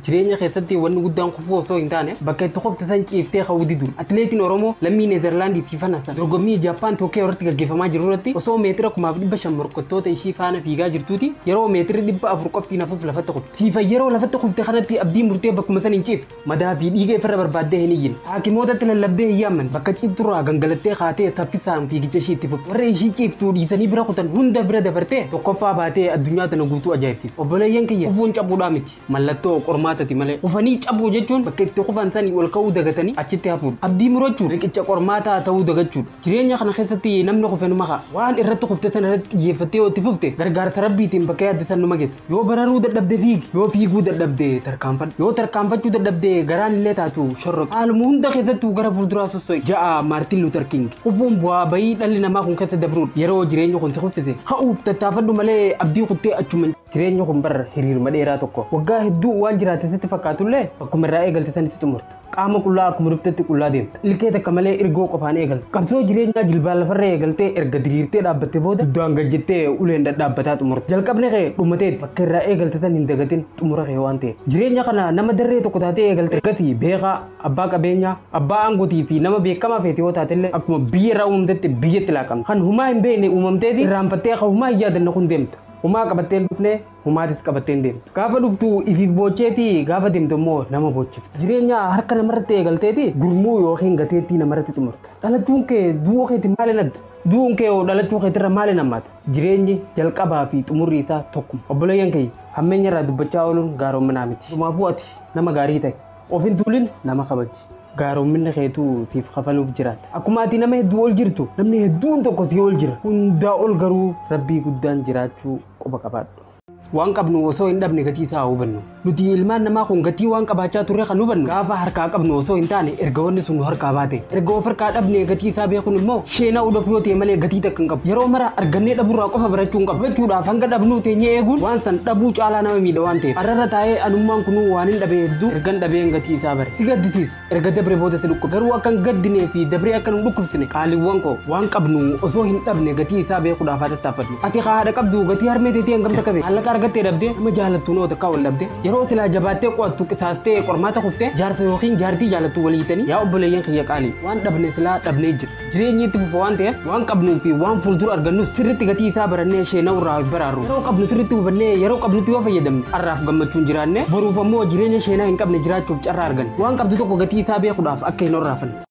Jireenya keessatti wanni guddaan kufuu osoo hin taane bakka itti kufte san ciiftee ka'uu diduudha. Atileetiin Oromoo lammii Neezerlaandii Siifan Hasan dorgommii Jaappaan Tookiyoo irratti gaggeeffamaa jiru irratti osoo meetira 1500 morkattoota ishii faana fiigaa jirtuuti yeroo meetirri 400 qofti nafuuf lafatti kufte. Siifan yeroo lafatti kufte kanatti abdii murtee bakkuma san hin ciifne. Madaa fi dhiiga ifirra barbaaddee hin iyyine. Haakimootatti lallabdee hin yaamman. Bakka ciifturraa gangalattee kaatee saffisaan fiigicha ishii itti fufte. Warra ishii ciiftuu dhiisanii bira kutan hunda bira dabartee tokkoffaa baatee addunyaa tana guutuu ajaa'ibsiifte. Obboleeyyan kiyya kufuun cabuudhaa miti. Mallattoo qormaatati malee. Kufanii cabuu jechuun bakka itti kufan sanii ol ka'uu dagatanii achitti hafuudha. Abdii murachuun riqicha qormaataa ta'uu dagachuudha. Jireenya kana keessatti namni kufe numa ka'a. Waan irratti kufte sana irratti xiyyeeffattee yoo itti fufte gargaarsa rabbiitiin bakka yaadde san numa geessa. Yoo bararuu dadhabde fiigi. Yoo fiiguu dadhabde tarkaanfadhu. Yoo tarkaanfachuu dadhabde garaan illee taatu shorroqi. Haaluma hunda keessattuu gara fuulduraa sosso'i. Ja'a Maartin Luuter King. Kufuun bu'aa bayii dhalli namaa kun keessa dabruudha. Yeroo jireenyi kun si kuffise ka'uuf tattaafadhu malee abdii kuttee achuma jireenyi kun bar hiriiruma dheeraa tokko. Waggaa hedduu waan jiraate sitti fakkaatullee bakkuma irraa eegalte sanitti xumurta. Qaama qullaa akkuma dhuftetti qullaa deemta. Ilkee takka malee irgoo qofaan eegalta. Qabsoo jireenyaa jilbaan lafarra eegaltee erga diriirtee dhaabbatte booda duddaan gad jettee uleen dhadhaabbataa xumurta. Jalqabni kee dhumateeti bakka irraa eegalte san hin dagatin xumura kee waan ta'eef. Jireenya kana nama darree tokko taatee eegalte ergasii beekaa, abbaa qabeenyaa, abbaa aangootii fi nama beekamaa feete yoo taatellee akkuma biyya irraa uumamtetti biyyatti laaqamta. Kan humaa hin beekne uumamteeti irraanfattee kan humaa hin yaadanne kun deemta. Humaa qabattee hin dhufne, humaatis qabattee hin deemtu. Gaafa dhuftu ifiif boocheeti, gaafa deemtu immoo nama boochifta. Jireenya harka namarratti eegalteeti gurmuu yookiin gateettii namarratti xumurta. Dhalachuun kee du'uu keetiin maaliin adda? Du'uun kee hoo dhalachuu keetirra maaliin hammaata? Jireenyi jalqabaa fi xumurri isaa tokkuma. Obboleeyyan kiyya, hammeenya irraa dubbachaa ooluun gaaromminaa miti. Dhumaafuu ati nama gaarii ta'i. Of hin tuulin, nama kabaji. Gaaromminni keetuu siif kafaluuf jiraata. Akkuma ati nama hedduu ol jirtu, namni hedduun tokko sii ol jira. Hundaa ol garuu Rabbii guddaan jiraachuu quba qabaadhu. Waan qabnu osoo hin dhabne gatii isaa haa hubannu. Nuti ilmaan namaa kun gatii waan qabaachaa turre kan hubannu gaafa harkaa qabnu osoo hin taane erga wanni sun nu harkaa baate. Erga of harkaa dhabne gatii isaa beekuun immoo sheena'uudhaaf yoo ta'e malee gatii takka hin qabu. Yeroo mara argannee dhabuurraa qofa barachuu hin qabnu. Hubachuudhaaf hanga dhabnuu teenyee eeguun waan san dhabuu caalaa nama miidha waan ta'eef. Arrarra taa'ee anummaan kunuu waanin dhabe hedduu ergan dhabeen gatii isaa bare. Si gaddisiisa. Erga dabre booda si dhukkuba. Garuu akka hin gaddinee fi dabree akka nu hin dhukkubsine qaaliiwwan koo waan qabnu osoo hin dhabne gatii isaa beekuudhaaf haa tattaaffannu. Ati ka haadha qabdu gatii harmee teetii hangam takka beekta? Maallaqa argattee dhabdee, nama jaalattuun hoo takkaa wal dhabdee? Yeroo silaa jabaattee qo'attu qisaastee qormaata kuftee, jaarsa yookiin jaartii jaalattu wal hiitanii? Yaa obboleeyyan kiyya qaalii, waan dhabne silaa dhabnee jirra. Jireenyi itti fufa waan ta'eef, waan qabnuu fi waan fuuldura argannus sirritti gatii isaa barannee sheena'uurraa of baraarru. Yeroo qabnu sirritti hubannee yeroo qabnutti yoo fayyadamne, har'aaf gammachuun jiraannee, boruuf ammoo jireenya sheenaa hin qabne jiraachuuf carraa arganna. Waan qabdu tokko gatii isaa beekuudhaaf akka hin horraafanne.